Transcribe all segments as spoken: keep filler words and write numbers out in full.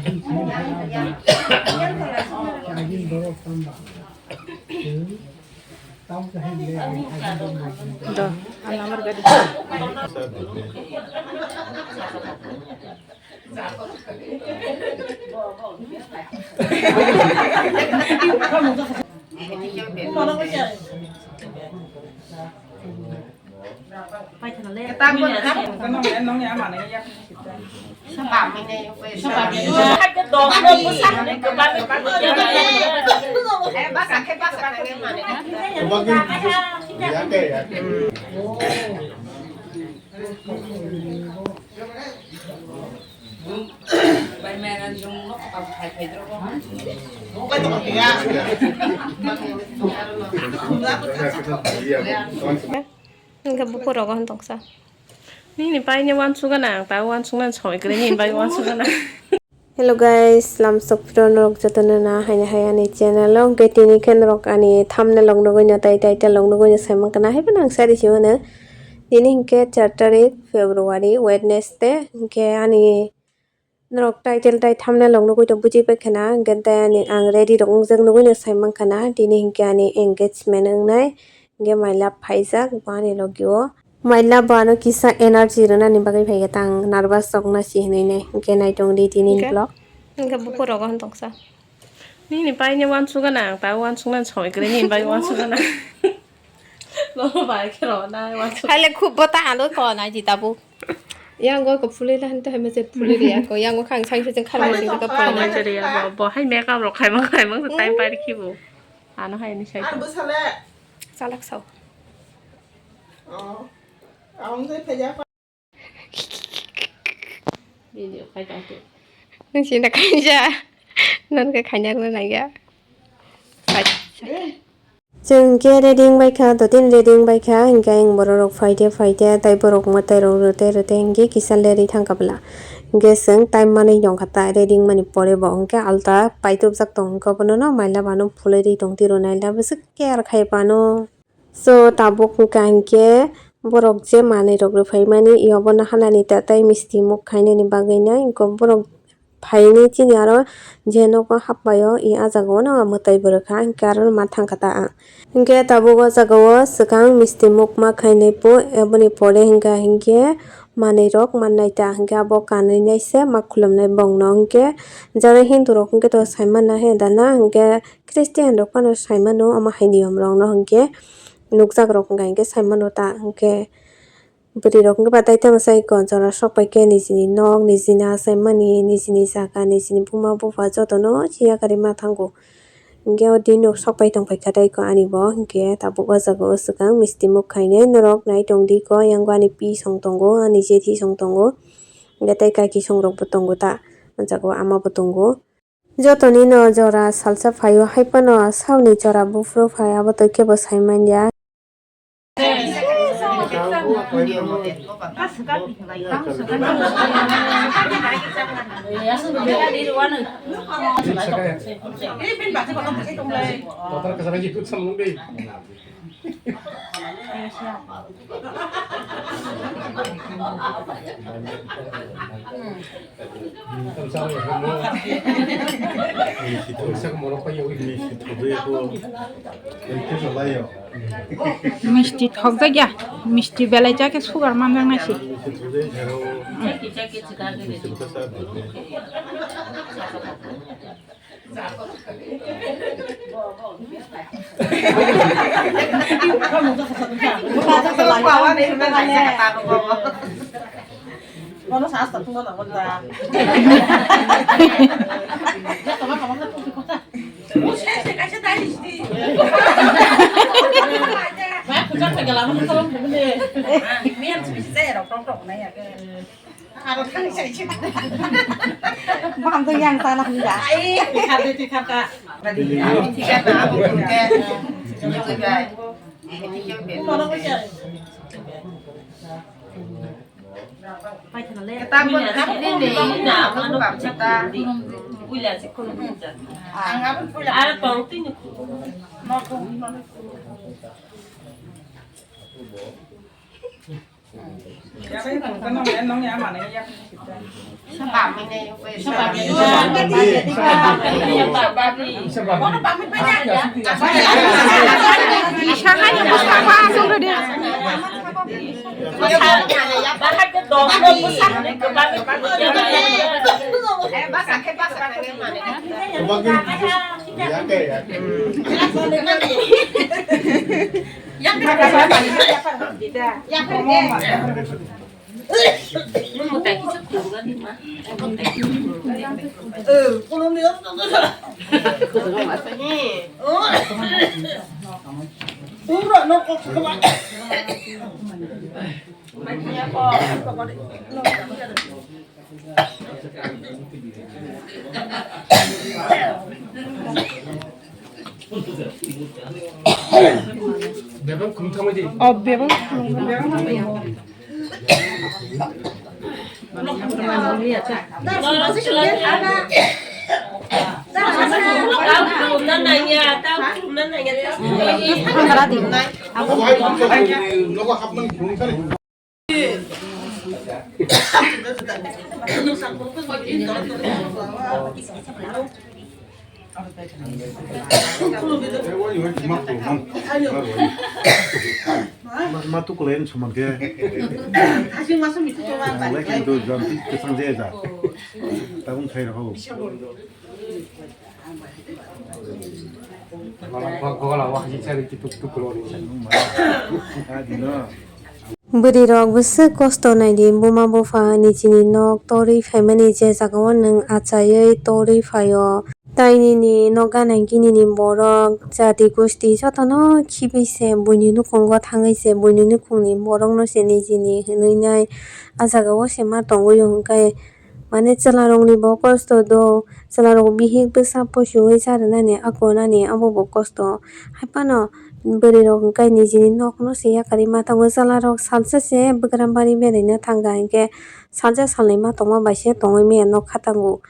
Do, ang amar gari. Hingke buphuru rogo hwn tongsa. Nini pai ni uansuk gana, ang ta uansuk nani soi kwrwi nini pai uansuk gana. Hello guys, lamsok phiro norok jotono na haino hai ani channel o, hingke tini khe norok ani thumbnail rok nugwi no tei title rok nugwi no sai mankha na, hai phano ang sari se mano. Tini hingke char tarik February, Wednesday, hingke ani norok title tai thumbnail rok nugwi to buji paikha na, hingke tei ani ang ready rok wngjak nugwi no sai mankha na, tini hingke ani engagement wngnai, hingke my love phaijak bo ani logi o. My love bo ano kisa energy rwnani bagwi phaikha, tang nervous rok na si hinwi nai, hingke naitong di tini ni vlog. Hingke buphuru rogo hwn tongsa. Nini pai ni uansuk gana, ang ta uansuk nani soi kwrwi nini pai uansuk gana. Nono bai khe rw nai uansuk. Hai le khub bo ta ano ko nai di tabuk. Yang go ko phulwi la han to hai mese phulwi ri ako. Yang go khang sai se khang mese ko phulwi. Khang mese ri ya bo, bo hai makeup rok khai mang khai mang time pai ri khibu. Ano hai ni sai. Ar bwsale. Salak sao. Oh. Ang je phaja. Video khai tong tu. Nung sini kaisa. Nang ke khanya rw nai ya. Chwng khe ready wng bai kha, dotini ready wng bai kha, hingke ang borok rok phaide phaide, tei borok mwtai rok rwte rwte hingke kisa lerwi thang kha bwla. Hingke chwng time manwi tong kha ta, ready wng mani pore bo hingke alta paitubjak tong kha, bono no maila bano phulwi ri tong tiro, naila bwswk care khai bano. So tabuk hingka hingke borok je manwi rok rwphai mani, i obono hanani ta tei misti muk khainani bagwi no hingke borok phaini chini aro je nogo hapmai o, i ah jagao no mwtai bwrwkha, hingke aro ma thangkha ta ang. Hingke tabuk o jagao swkang misti muk ma khainai po, aboni pore hingka hingke manwi rok mannai ta, hingke abo kanwi nai se ma khulumnai bongno, hingke jara Hindu rok hingke to sai manna he dana, hingke Christian rok phano sai mano, omo hai niyom rok no hingke nukjak rok hingka hingke sai mano ta, hingke Bwrwi rok wngkha ba tai tamo sai gonchar rok sok pai khe nijini nok, nijini achaimani, nijini jaga, nijini buma bupha jotono si yakarwi ma thango. Hingke o din rok sok pai tong pai kha tai ko ani bo, hingke tabuk o jaga o swkang misti muk khainai norok nai tong di ko, yang ani pi song tongo, ani jethi song tongo, hingke tai kaki song rok bo tongo ta, o jaga o ama bo tongo. Jotoni no jora salsa phaio, hai phano saoni jora buphuru phai, abo twi kebo sai man ya. Misti thokjak ya, misti belai ja khe sugar manjak nai se. Baham tong yang sana hingga. Ai, tikhar de, tikhar ta. Tikhar na, abo kung ke. Tikhar bai. Tikhar bai. Kita pun kami ni, na, abo kung kami kita. Ang abo pula. Ara tong tini. Bebak khum thangwi di. Oh, bebak khum. Ma, ma tukulai saman ke. Lai kan tu jam ti kesang je ja. Tabung khai rok. Bwrwi rok bwswk kosto naidi, buma bupha nijini nok torwi phaimani je jaga o nwng achaiwi torwi phaio. Tai nini nok gana gini ni borok jati gosti jotono khibi se buini nukhungo thangwi se buini nukhungni borok no se nijini hinwi nai ah jaga o se ma tongwi o hwnkhe. Mane chwla rokni bo kosto do, chwla rok bihik bwsa pochiui cha rwnani akwrwnani abo bo kosto. Haiphano bwrwi rok hwnkhe nijini nok no se yakarwi ma tongo, chwla rok salsa se Bwkram bari beraina thangkha hinkhe salsa salnwi ma tongma bai se tongwi maya nok khatango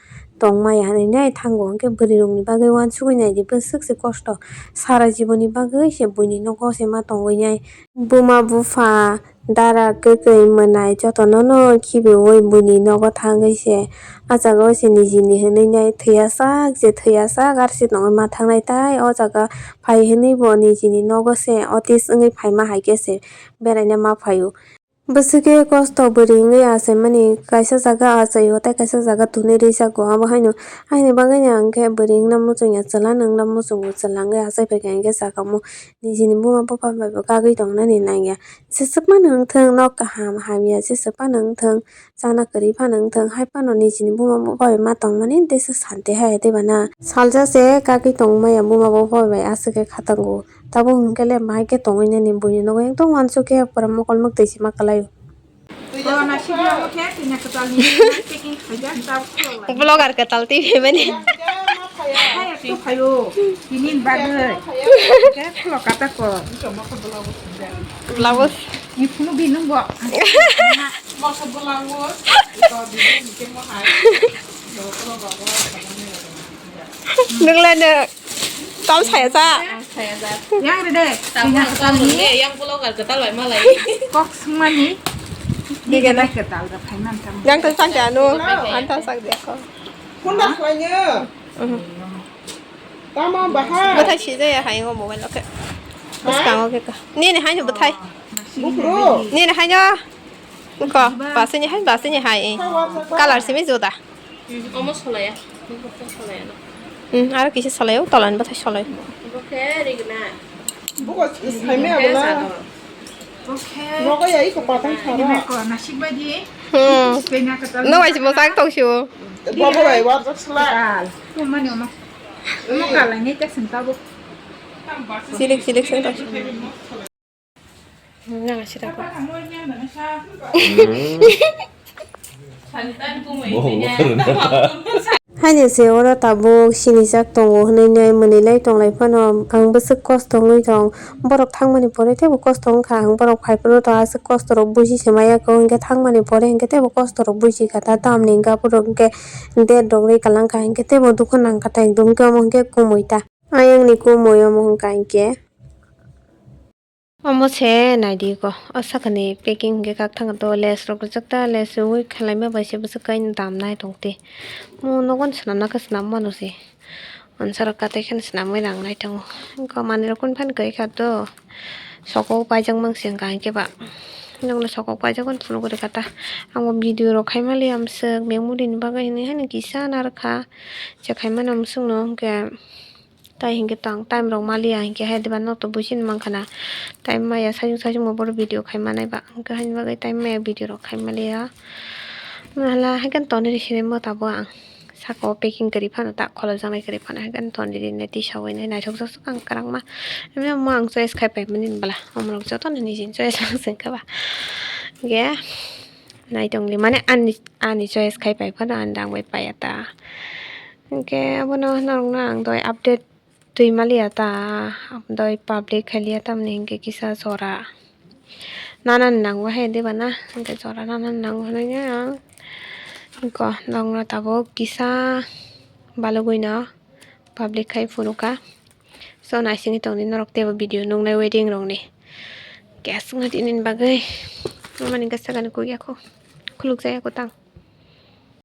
tongmaya hinwi nai thango hinkhe bwrwi rokni bagwi uansugwi naidi bwswk se kosto sara jiboni bagwi se buini nogo se ma tongwi nai buma bupha. Dara kwkwi mwnai jotono no khibiui buini nogo thangwi se. Ah jaga o se nijini hinwi nai thwiya sak je thwiya sak R C tongwi ma thangnai tai o jaga phai hinwi bo nijini nogo se otis wngwi phaima hai khe se beraina ma phaio. Bwswk khe kosto bwrwi wngwi achaimani kaisa jaga achaio tei kaisa jaga thunwi rijago abo haino. Haini bagwi no ang khe bwrwi wngna muchungya chwla no wngna muchungo chwla wngwi achai phaikha hinkhe sakamo nijini buma bupha bai bo kagwi tongnani nangya. Jeswk phano wngthwng, nok kaham hamya jeswk phano wngthwng, chana kwrwi phano wngthwng, hai phano nijini buma bupha bai ma tongmani tei se santi hai tei bana. Salsa se kagwi tongmaya buma bupha bai aswk khe khatango. Tabuk hwnkhe le bahai khe tongwi nani buini nogo ekdom uansuk khe pura mokol mwktwi se ma kwlaio. Vlogger kwtal twi phaimani. Hai, tu phaio. Tini bagwi. Ke vlog kata ko. Blouse. Ni phunu bi nung bo. Masa blouse. Ito di ni ke mo hai. Nungla nung. Tam saya sa. Yang rede. Yang vlogger kwtal bai malai. Kok sungmani. Di gana. Yang tang sak anu. Anta sak dia ko. Kunda khlainya. Tama bahai. Bwthai sijaya hai ngo mobile o khe. Bwskango khe ka. Nini haino bwthai. Buphuru. Nini haino. Ko, basini hai, basini hai. Color simi juda. Omo solaya. Omo solaya no. Hmm, aro kisa solaya, tolan bwthai solai. Omo khe rigna. Buko saimaya bwla. Nogo ya iko patang sara. Ko nasik baji. Hmm. Pena kata. No wai si bosang tong siwo. Bobo bai warjak sla. Kal. Kumani omo. Omo kalai ni tek sing tabuk. Silik silik sing tong siwo. Nang sira ko. Haini se oro tabuk sinijak tongo hwnwi nai mwnwi lai tonglai phano ang bwswk kosto wngwi tong. Borok thangmani pore teibo kosto wngkha ang, borok phai phuru to aswk kosto rok buji se maya kho, hwnkhe thangmani pore hwnkhe teibo kosto rok buji kha ta tamni hwnkhe aphuru hwnkhe date rok rwi kwlang kha hwnkhe teibo dukhu nang kha ta ekdom hwnkhe omo hwnkhe kumui ta ayang ni kumui omo hwnkha hwnkhe. Omo se naidi ko, o sakani packing hwnkhe kak thang to, lace rok rijak ta, lace rwi khwlaima bai se bwswk kaino dam nai tong te. Mo nogo swnamna khe swnam mano se. Ansarok katai kheno swnamwi rang nai tongo. Wngkha manwirok kunu phano kwrwi kha to. Soko paijak mang se wngkha hinkhe ba. Nokno soko paijak phano phunuk rwkha ta. Ang bo video rok khai maliya amswk memory ni bagwi hinwi haino kisa narwkha. Je khai mano amswkno hinkhe tai hinkhe tong time rok maliya hinkhe hai diba nok to buising mankha na. Time maya sajwk sajwk mo bohrok video khai manai ba. Hinkhe haini bagwi time maya video rok khai maliya. Hala haikhe toni ri sinai mo tabuk ang. Saka o packing kwrwi phano, tak kholojaknai kwrwi phano, haikhe toni rinai tisawi nai naithokjak ang kwrwngma. Emno omo ang choice khai paimani bwla, omorok jotono nijini choice mang se wngkha ba. Hinkhe naitongdi mane ani, ani choice khai pai phano ani rang bai paiya ta. Hinkhe abono norokno ang doi update twi maliya ta, doi public khailiya tamni hinkhe kisa jora nanani nango hai diba na, hinkhe jora nanani nango hinwi ang ko nokno tabuk kisa balugwino public khai phunukha. So naisingwi tongdi norok teibo video nuknai wedding rokni. Gas wngwi tini bagwi. Mamani gas sakani kukya kho. Khuluk jaya kho tang.